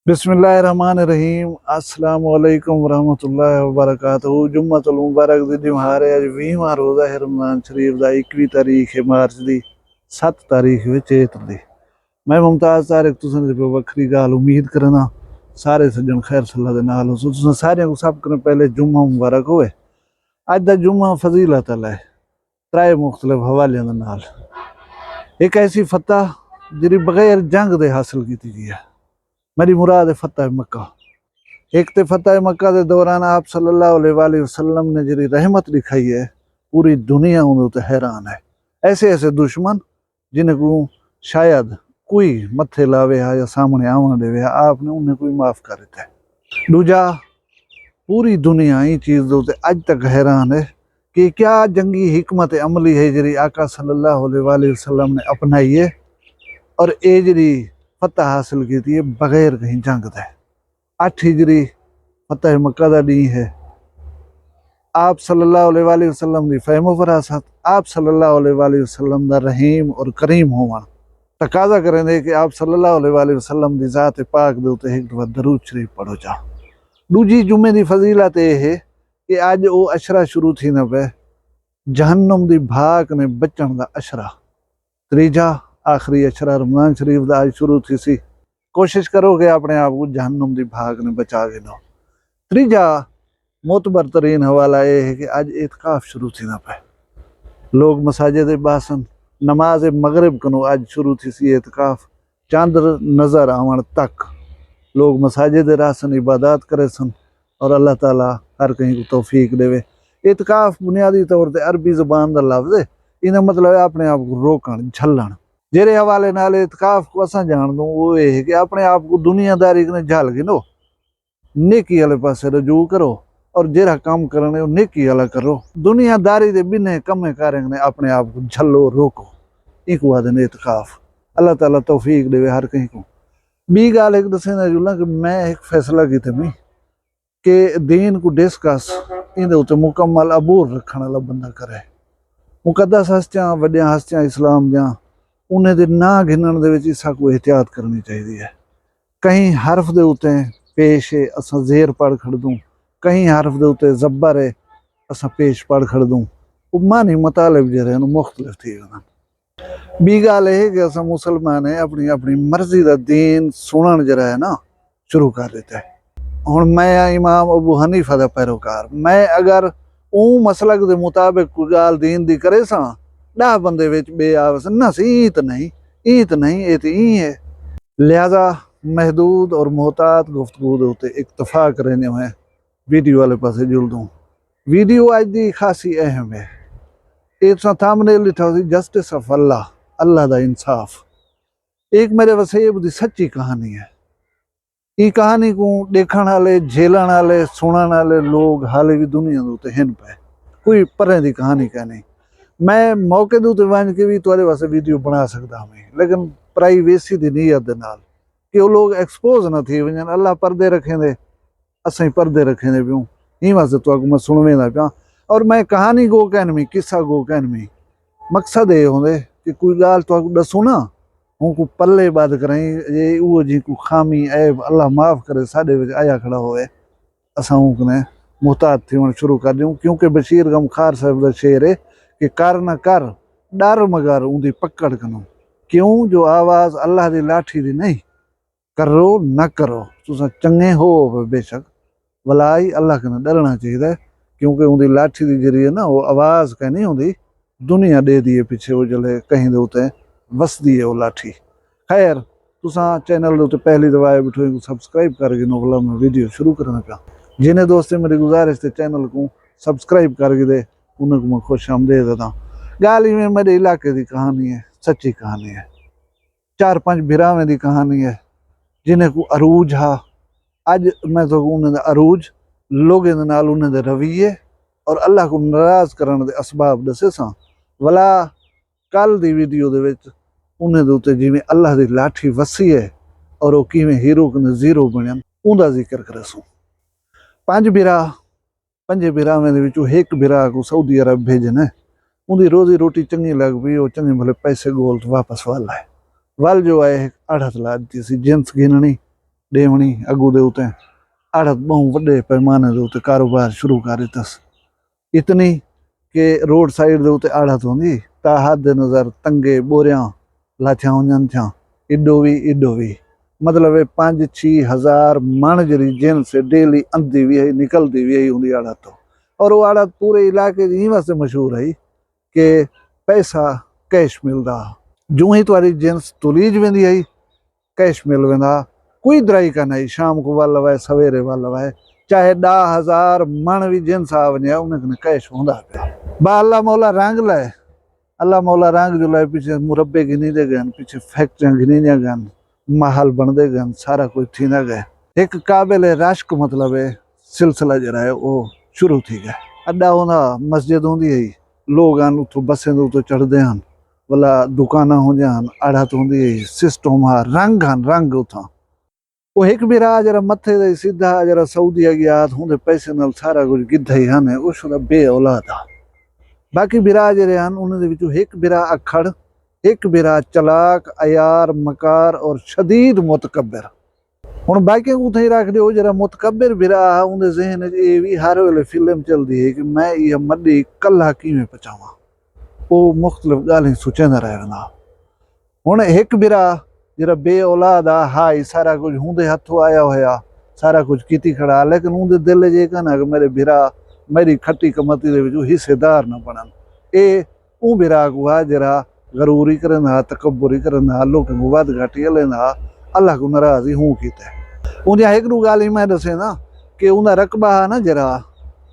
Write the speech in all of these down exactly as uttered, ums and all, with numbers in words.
بسم اللہ الرحمن الرحیم۔ السلام علیکم ورحمۃ اللہ وبرکاتہ۔ جمعۃ المبارک دی ݙیہاڑ ہے، اڄ ویہواں روزہ ہے رمضان شریف دا، اکوی تاریخ ہے مارچ دی، ست تاریخ ہے چیت دی۔ میں ممتاز طارق تساں دی وکھری ڳالھ امید کرنا سارے سڄݨ خیر صلاح دے نال ہوسو۔ تساں سارے کوں سب کنوں پہلے جمعہ مبارک ہوئے۔ اڄ دا جمعہ فضیلت والا ہے، ترائے مختلف حوالے دے نال۔ ایک ایسی فتح جڑی بغیر جنگ دے حاصل کیتی گئی ہے، میری مراد ہے فتح مکہ۔ ایک تے فتح مکہ دے دوران آپ صلی اللہ علیہ وآلہ وسلم نے جڑی رحمت دکھائی ہے، پوری دنیا اون تے حیران ہے۔ ایسے ایسے دشمن جنہیں کو شاید کوئی متھے لاوے ہا یا سامنے آون ݙیوے ہا، آپ نے انہیں کو معاف کر دیتا ہے۔ دوجا، پوری دنیا ایں چیز دے اتے اڄ تک حیران ہے کہ کیا جنگی حکمت عملی ہے جڑی آقا صلی اللہ علیہ وآلہ وسلم نے اپنائی ہے اور اے جڑی فتح حاصل کیتی ہے بغیر کہیں جنگ دے۔ اٹھ ہجری، فتح مکہ دا ݙینہہ ہے۔ آپ صلی اللہ علیہ وآلہ وسلم دی فہم و فراست، آپ صلی اللہ علیہ وآلہ وسلم دا رحیم اور کریم ہووݨ تقاضا کریندے کہ آپ صلی اللہ علیہ وآلہ وسلم دی ذات پاک دے اتے ہک دفعہ درود شریف پڑھو چا۔ ݙوجھی جمعے دی فضیلت اے ہے کہ اڄ او عشرہ شروع تھیندا پئے، جہنم دی بھاک نے بچݨ دا عشرہ۔ تریجھا، آخری عشرہ رمضان شریف دا اڄ شروع تھیسی۔ کوشش کرو کہ اپݨے آپ کوں جہنم دی بھاک نے بچا گھنو۔ تریجھا معتبر ترین حوالہ اے ہے کہ اڄ اعتکاف شروع تھیندا پئے۔ لوگ مساجد اچ ٻہسن، نماز مغرب کنوں اڄ شروع تھیسی اعتکاف، چندر نظر آوݨ تک۔ لوگ مساجد اچ رہسن، عبادات کریسن اور اللہ تعالیٰ ہر کہیں کوں توفیق ݙیوے۔ اعتکاف بنیادی طور تے عربی زبان دا لفظ ہے، ایندا مطلب ہے اپݨے آپ کوں روکݨ، جھلݨ۔ جیڑھے حوالے نال اعتکاف کوں اساں ڄاݨدوں، او اے ہے کہ اپݨے آپ کوں دنیا داری کنے جھل گھنو، نیکی والے پاسے رجوع کرو اور جیڑھا کم کرݨے او نیکی والا کرو۔ دنیا داری دے ٻنھے کمیں کاریں کنے اپݨے آپ کوں جھلو، روکو، اینکوں آہدن اعتکاف۔ اللہ تعالیٰ توفیق ݙیوے ہر کہیں کوں۔ ٻی ڳالھ ہک ݙسیندا چلاں کہ میں ہک فیصلہ کیتے میں کہ دین کوں ڈسکس، ایندے اتے مکمل عبور رکھݨ والا بندہ کرے۔ مقدس ہستیاں، وݙیاں ہستیاں اسلام دیاں، انہیں دے ناں گھنݨ دے وچ اساکوں احتیاط کرݨی چاہیدی ہے۔ کہیں حرف دے اتے پیش ہے، اساں زیر پڑھ کھڑدوں، کہیں حرف دے اتے زبر ہے، اساں پیش پڑھ کھڑدوں۔ او معنی مطالب جیڑھے ہن، او مختلف تھی ویندن۔ ٻی ڳالھ اے ہے کہ اساں مسلمان ہیں، اپݨی، اپݨی مرضی دا دین سݨݨ جیڑھا ہے نا، شروع کر ݙتا ہے۔ ہݨ میں ہاں امام ابو حنیفہ دا پیروکار، میں اگر اوں مسلک دے مطابق کوئی ڳالھ دین دی کریساں، ݙاہ بندے وچ ٻئے آوسن، نہ سی، ایں تے نہیں، ایں تے نہیں، اے تے ایں ہے۔ لہذا محدود اور محتاط گفتگو دے اتے اکتفا کریندے ہوئے ویڈیو والے پاسے جلدوں۔ ویڈیو اڄ دی خاصی اہم ہے۔ اے تساں تھمبنیل ݙٹھا ہوسی، جسٹس آف اللہ، اللہ دا انصاف۔ اے ہک میرے وسیب دی سچی کہانی ہے۔ ایں کہانی کوں ݙیکھݨ والے، جھیلݨ والے، سݨݨ والے لوگ حالے وی دنیا دے اتے ہن پئے۔ کوئی پریں دی کہانی کائنی۔ میں موقع دے اتے ونڄ کے وی تہاݙے واسطے ویڈیو بݨا سڳدا ہاں، لیکن پرائیویسی دی نیت دے نال کہ او لوگ ایکسپوز نہ تھی ونڄن۔ اللہ پردے رکھیندے، اسیں پردے رکھیندے پیوں۔ ایں واسطے تہاکوں میں سݨویندا پیاں۔ اور میں کہانی گو کائنمی، قصہ گو کائنمی۔ مقصد اے ہوندے کہ کوئی ڳالھ تہاکوں ݙسوں نا، اونکوں پلے ٻدھ کرائیں، جے اوہو جیں کوئی خامی، عیب، اللہ معاف کرے، ساݙے وچ آیا کھڑا ہووے، اساں اوں کنے محتاط تھیوݨ شروع کر ݙیوں، کیونکہ بشیر غم خوار صاحب دا شعر ہے کہ کر نہ کر ݙر مگر اوندی پکڑ کنوں، کیوں جو آواز اللہ دی لاٹھی دی نہیں۔ کرو نہ کرو، تساں چنڳے ہووو بے شک، ولا ہی اللہ کنوں ݙرݨا چاہیدا ہے، کیونکہ اوندی لاٹھی دی جیڑھی ہے نا، او آواز کائنی ہوندی، دنیا ݙیہدی ہے پچھے، او جلے کہیں دے اتے وسدی ہے او لاٹھی۔ خیر، تساں چینل دے اتے پہلی دفعہ آئے ٻیٹھو، اینکوں سبسکرائب کر گھنو، ولا میں ویڈیو شروع کرݨا پیاں۔ جنہیں دوستیں میری گزارش تے چینل کوں سبسکرائب کر گھدے، انہیں کوں میں خوش آمدید آہداں۔ ڳالھ ایویں میݙے علاقے دی کہانی ہے، سچی کہانی ہے۔ چار پنج بھراویں دی کہانی ہے، جنہیں کوں عروج ہا۔ اڄ میں تہاکوں انہیں دا عروج، لوگیں دے نال انہیں دے رویے اور اللہ کوں ناراض کرݨ دے اسباب ݙسیساں۔ ولا کل دی ویڈیو دے وچ انہیں دے اتے جیویں اللہ دی لاٹھی وسی ہے اور او کیویں ہیرو کنے زیرو بݨن، اوندا ذکر کریسوں۔ پنج بھرا، پنجے بھراویں دے وچوں ہک بھرا کوں سعودی عرب بھیجن ہے۔ اوندی روزی روٹی چنڳی لڳ پئی، او چنڳے بھلے پیسے ڳول تے واپس ول آئے۔ ول جو آئے، ہک اڑھت لا ݙتی سی، جنس گھنݨی، ݙیوݨی اڳوں دے اتے آڑھت ٻہوں وݙے پیمانے دے اتے کاروبار شروع کر ݙتس۔ اتنی کہ روڈ سائیڈ دے اتے آڑھت ہوندی، تا حد نظر تنگے ٻوریاں لاتھیاں ونڄن تھیاں، ایݙو وی ایݙو وی۔ مطلب ہے پنج چھی ہزار مݨ جیڑھی جنس ہے ڈیلی اندی وی ہئی، نکلدی وی ہئی اوندی آڑھت توں۔ اور او آڑھت پورے علاقے دی ایں واسطے مشہور ہئی کہ پیسہ کیش ملدا ہا۔ جوں ہی تہاݙی جنس تلیج ویندی ہئی، کیش مل ویندا ہا۔ کوئی درائی کائناں ہئی، شام کوں ول وائے، سویرے ول وائے، چاہے ݙاہ ہزار مݨ وی جنس آ ونڄے، انہیں کنے کیش ہوندا پیا۔ با اللہ مولا رنگ لائے، اللہ مولا رنگ جو لائے، پچھے مربے گھنیندے ڳئن، پچھے فیکٹریاں گھنیندیاں ڳئن، محل بݨدے ڳئن، سارا کجھ تھیندا ڳئے۔ ہک قابل رشک مطلب ہے سلسلہ جیڑھا ہے او شروع تھی ڳئے۔ اݙا ہوندا، مسجد ہوندی ہئی، لوگ ہن اتھوں بسیں دے اتوں چڑھدے ہن، ولا دکاناں ہوندیاں ہن، آڑھت ہوندی ہئی، سسٹم ہا، رنگ ہن، رنگ اتھاں۔ او ہک بھرا جیڑھا متھے دا ہئی سدھا، جیڑھا سعودیہ ڳیا ہا، اوندے پیسے نال سارا کجھ گھدا ہئی ہن، او شدا بے اولاد ہا۔ باقی بھرا جیڑھے ہن، انہاں دے وچوں ہک بھرا اکھڑ، ہک بھرا چلاک، عیار، مکار اور شدید متکبر۔ ہݨ باقیاں کوں اتھاں ہی رکھ ݙیو، جیڑھا متکبر بھرا ہا، اوندے ذہن اچ اے وی ہر ویلے فلم چلدی ہئی کہ میں ایہا مݙی کلھا کیویں پچاواں۔ او مختلف ڳالھیں سوچیندا رہ ویندا۔ ہݨ ہک بھرا جیڑھا بے اولاد ہا، ہا ہئی سارا کجھ ہوندے ہتھوں آیا ہویا، سارا کجھ کیتی کھڑا، لیکن اوندے دل اچ اے کائناں کہ میݙے بھرا میݙی کھٹی کمتی دے وچوں حصے دار نہ بݨن۔ اے اوں بھرا کوں ہا جیڑھا غرور ہی کریندا ہا، تکبر ہی کریندا ہا، لوکیں کوں ودھ گھٹ ہی الیندا ہا، اللہ کوں ناراض ہی ہوں کیتے۔ اوندیاں ہک ݙو ڳالھیں میں ݙسینداں کہ اوندا رقبہ ہا نا جیڑھا،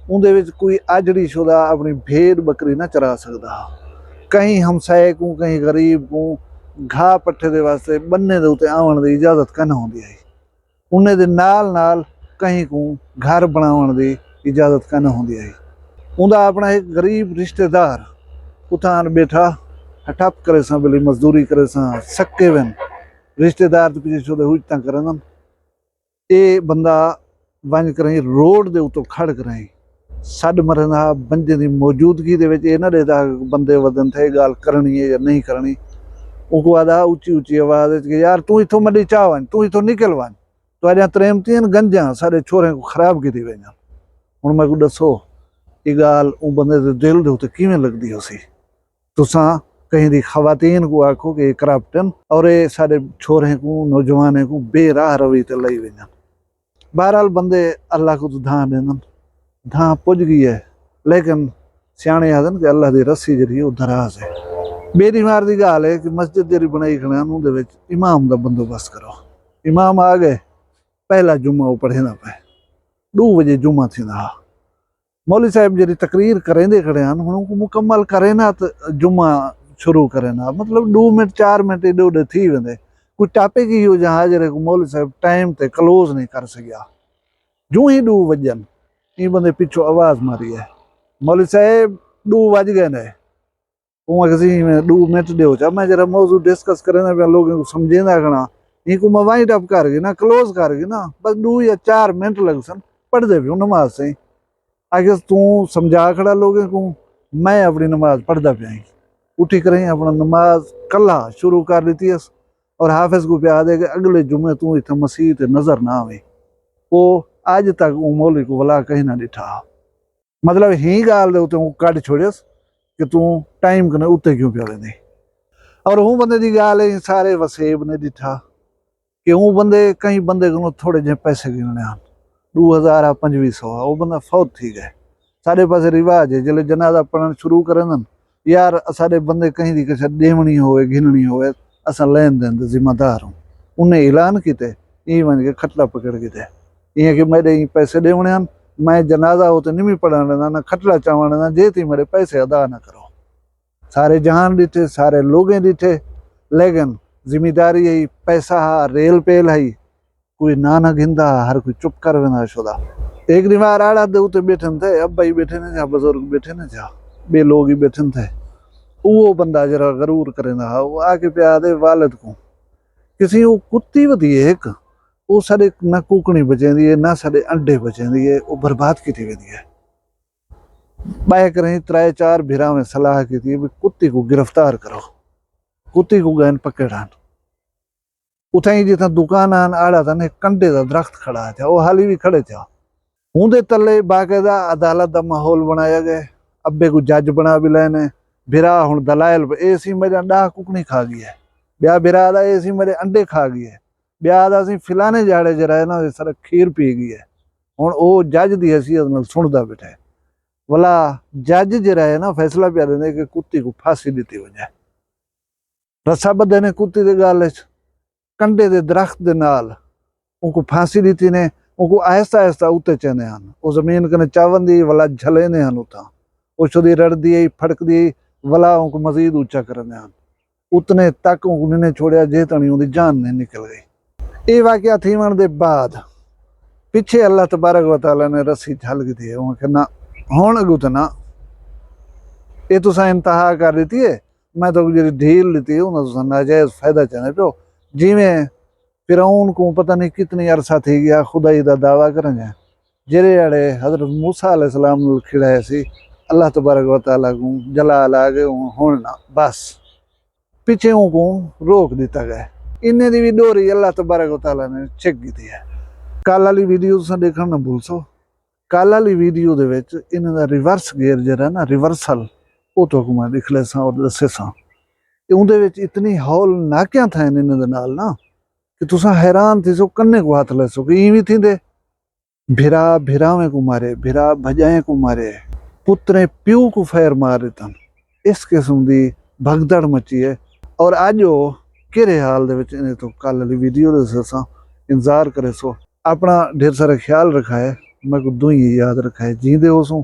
اوندے وچ کوئی آجڑی شدہ اپݨی بھیݙ ٻکری نہ چرا سڳدا ہا۔ کہیں ہمسائے کوں، کہیں غریب کوں گھاہ پٹھے دے واسطے ٻنے دے اتے آوݨ دی اجازت کائناں ہوندی ہئی۔ انہیں دے نال نال کہیں کوں گھر بݨاوݨ دی اجازت کائناں ہوندی ہئی۔ اوندا اپݨا ہک غریب رشتہ دار اتھاں آن ٻیٹھا، ہٹھپ کریساں، بھلی مزدوری کریساں، سکے ون، رشتہ دار تے پچھے شدے حجتاں کریندن۔ اے بندہ ونڄ کرائیں روڈ دے اتوں کھڑ کرائیں سݙ مریندا ہا۔ بندے دی موجودگی دے وچ اے نہ ݙیہدا ہا کہ بندے ودن تھئے، ڳالھ کرݨی ہے یا نہیں کرݨی۔ اونکوں آہدا ہا اچی اچی آواز وچ کہ یار توں اتھوں مݙی چا ونڄ، توں اتھوں نکل ونڄ، تہاݙیاں تریمتیں ہن گنجاں ساݙے چھوہریں کوں خراب کیتی ویندیاں۔ ہݨ میکوں ݙسو، اے ڳالھ اوں بندے دے دل دے اتے کیویں لڳدی ہوسی؟ تساں کہیں دی خواتین کوں آکھو کہ اے کرپٹ ہن اور اے ساݙے چھوہریں کوں، نوجوانیں کوں بے راہ روی تے لئی ویندن۔ بہرحال بندے اللہ کوں تاں دھاں ݙیندن، دھاں پڄ ڳئی ہے، لیکن سیاݨے آہدن کہ اللہ دی رسی جیڑھی او دراز ہے۔ ٻیݙی مار دی ڳالھ ہے کہ مسجد جیڑھی بݨائی کھڑے ہن اوندے وچ امام دا بندوبست کرو۔ امام آ ڳئے، پہلا جمعہ او پڑھیندا پئے، ݙو وڄے جمعہ تھیندا ہا۔ مولوی صاحب جیڑھی تقریر کریندے کھڑے ہن، ہݨ اونکوں مکمل کرینا تے جمعہ شروع کرینا، مطلب ݙو منٹ چار منٹ ایݙے اوݙے تھی ویندے۔ کوئی ٹاپک ہی ایہو جہا ہا جیڑھے کوں مولوی صاحب ٹائم تے کلوز نہیں کر سڳیا۔ جوں ہی ݙو وڄن، ایں بندے پچھوں آواز ماری ہے، مولوی صاحب ݙو وڄ ڳئے نے۔ اوں آکھسی میں ݙو منٹ ݙیو چا، میں جیڑھا موضوع ڈسکس کریندا پیاں، لوکیں کوں سمجھیندا کھڑاں، اینکوں میں وائنڈ اپ کر گھناں، کلوز کر گھناں، بس ݙو یا چار منٹ لڳسن، پڑھدے پیوں نماز سئیں۔ آکھیس توں سمجھا کھڑا لوکیں کوں، میں اپݨی نماز پڑھدا پیاں۔ اٹھی کرائیں اپݨا نماز کلھا شروع کر ݙتی ہس اور حافظ کوں پیا آہدے کہ اڳلے جمعے توں اتھاں مسیت تے نظر نہ آویں۔ او اڄ تک اوں مولوی کوں ولا کہیں نہ ݙٹھا۔ مطلب ہیں ڳالھ دے اتے اوں کڈھ چھوڑیس کہ توں ٹائم کنے اتے کیوں پیا ویندیں۔ اور ہوں بندے دی ڳالھ ہے، سارے وسیب نے ݙٹھا کہ ہوں بندے، کہیں بندے کنوں تھوڑے جہیں پیسے گھننے ہن، ݙو ہزار آ، پنجویہ سو آ، او بندہ فوت تھی ڳئے۔ ساݙے پاسے رواج ہے جلے جنازہ پڑھݨ شروع کریندن، یار اساݙے بندے کہیں دی کسے ݙیوݨی ہووے، گھنݨی ہووے، اساں لین دین دے ذمہ دار ہوں۔ انہیں اعلان کیتے، ایں ونڄ کے کھٹلا پکڑ گھدے۔ ایں کہ میݙے ایں پیسے ݙیوݨے ہن، میں جنازہ اتے نمی پڑھݨ ݙیندا، نہ کھٹلا چاوݨ ݙیندا، جے تیں میݙے پیسے ادا نہ کرو۔ سارے جہان ݙٹھے، سارے لوکیں ݙٹھے، لیکن ذمہ داری ہئی، پیسہ ہا، ریل پیل ہئی، کوئی ناں نہ گھندا ہا، ہر کوئی چپ کر ویندا ہا شدا۔ ہک ݙینہوار آڑھت دے اتے ٻیٹھن تھے، ابا ہی ٻیٹھے نے جا، بزرگ ٻیٹھے نے جا، ٻئے لوک ہی ٻیٹھن تھے۔ اوہو بندہ جیڑھا غرور کریندا ہا، او آ کے پیا آہدے والد کوں، کسی او کتی ودی ہے ہک، او ساݙے نہ کوکڑیں بچیندی ہے، نہ ساݙے انڈے بچیندی ہے، او برباد کیتی ویندی ہے۔ ٻہہ کریں ترائے چار بھراویں صلاح کیتی ہے بھئی کتی کوں گرفتار کرو، کتی کوں ڳئن پکڑن۔ اتھائیں جتھاں دکان آن آڑا تن ہک کنڈے دا درخت کھڑا تھیا، او حالی وی کھڑے تھیا۔ اوندے تلے باقاعدہ عدالت دا ماحول بنایا گئے۔ ابے کوں جج بنا وی لئے نے۔ بھرا ہن دلائل اے سی میݙا ݙاہ ککڑیں کھا ڳئی ہے، ٻیا بھرا آہدا اے سی میݙے انڈے کھا ڳئی ہے، ٻیا آہدا سی فلانے جھاڑے جیڑھا ہے نا، اے سارا کھیر پی ڳئی ہے۔ ہن او جج دی حیثیت نال سݨدا ٻیٹھا ہے۔ ولا جج جیڑھا ہے نا، فیصلہ پیا ݙیندے کہ کتی کوں پھانسی ݙتی ونڄے۔ رسا ٻدھے نے کتی دے ڳل اچ، کنڈے دے درخت دے نال اونکوں پھانسی ݙتی نے۔ اونکوں آہستہ آہستہ اتے چیندے ہن، او زمین کنے چاوندی ہئی، ولا جھلیندے ہن اتھاں۔ او شدی رڑدی ہئی، پھڑکدی ہئی، ولا اونکوں مزید اچا کریندے ہن۔ اتنے تک اونکوں نی نے چھوڑیا جے تاݨی اوندی جان نی نکل ڳئی۔ اے واقعہ تھیوݨ دے بعد پچھے اللہ تبارک و تعالیٰ نے رسی جھل گھدی ہے۔ اوں آکھیا، نہ، ہݨ اڳوں تے نہ، اے تساں انتہا کر ݙتی ہے۔ میں تہاکوں جیڑھی ڈھیل ݙتی ہے، اوندا تساں ناجائز فائدہ چاہندے پیو۔ جیویں فرعون کوں پتہ نہیں کتنی عرصہ تھی ڳیا خدائی دا دعویٰ کرݨ جائے، جیڑھے آڑے حضرت موسیٰ علیہ السلام نال کھڑائے سی، اللہ تبارک و تعالیٰ کوں جلال آ ڳئے، اوں ہݨ نہ، بس پچھے اونکوں روک ݙتا ڳئے۔ انہیں دی وی ݙوری اللہ تبارک و تعالیٰ نے چک گھدی ہے۔ کل آلی ویڈیو تساں ݙیکھݨ نہ بھلسو۔ کل آلی ویڈیو دے وچ انہاں دا ریورس گیئر جیڑھا نا، ریورسل، او تہاکوں میں ݙکھلیساں اور ݙسیساں۔ تے اوندے وچ اتنی ہولناکیاں تھئن انہاں دے نال نا کہ تساں حیران تھیسو، کنے کوں ہتھ لیسو کہ ایویں تھیندے۔ بھرا بھراویں کوں مارے، بھرا بھڄائیں کوں مارے، پتریں پیو کوں فیر مار ݙتن۔ اس قسم دی بھگدڑ مچی ہے۔ اور اڄ او کیڑھے حال دے وچ، انہیں توں کل آلی ویڈیو ݙسیساں، انتظار کریسو۔ اپݨا ڈھیر سارا خیال رکھائے، میکوں دعائیں یاد رکھائے۔ جیندے ہوسوں،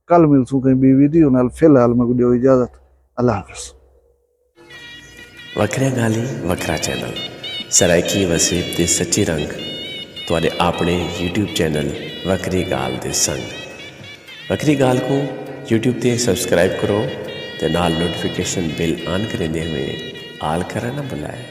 کل ملسوں کہیں ٻئی ویڈیو نال۔ فی الحال میکوں ݙیو اجازت، اللہ حافظ۔ وکھریاں ڳالھیں وکھرا چینل، سرائیکی وسیب دے سچے رنگ، تہاݙے آپݨے یوٹیوب چینل وکھری ڳالھ دے سنگ۔ وکھری ڳالھ کوں یوٹیوب تے سبسکرائب کرو تے نال نوٹیفکیشن بیل آن کریندے ہوئیں آل کرݨ نہ بھلائے۔